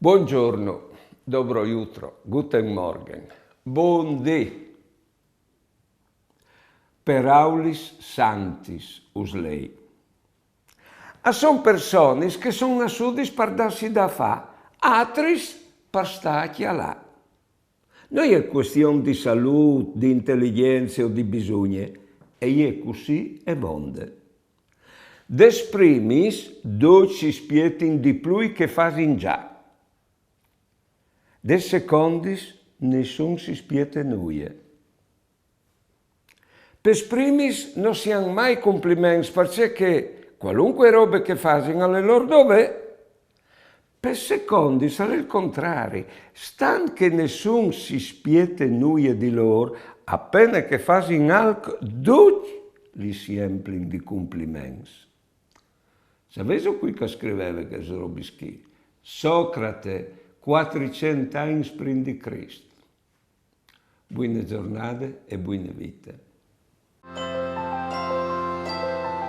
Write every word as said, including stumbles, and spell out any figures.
Buongiorno, dobro jutro, guten Morgen, bundì. Peraulis santis, us lei. A son personis che son nassudis par dâsi da fâ, altris par stâ a cjalâ. No je cuestion di salût, di inteligjence o di bisugne, e je cussì e monde. Des primis ducj si spietin di plui che fasin za. Des secondis nissun si spiete nuie. Pes primis no si àn mai compliments, parcè che cualunque robe che fasin al è lôr dovê. Pes secondis al è il contrari, stant che nissun si spiete nuie di lôr, a pene che fasin alc ducj li si emplin di compliments. Savêso cui che al scriveve chês robis chi? Socrate, cuatricent agns prin di Crist. Buine zornade e buine vite.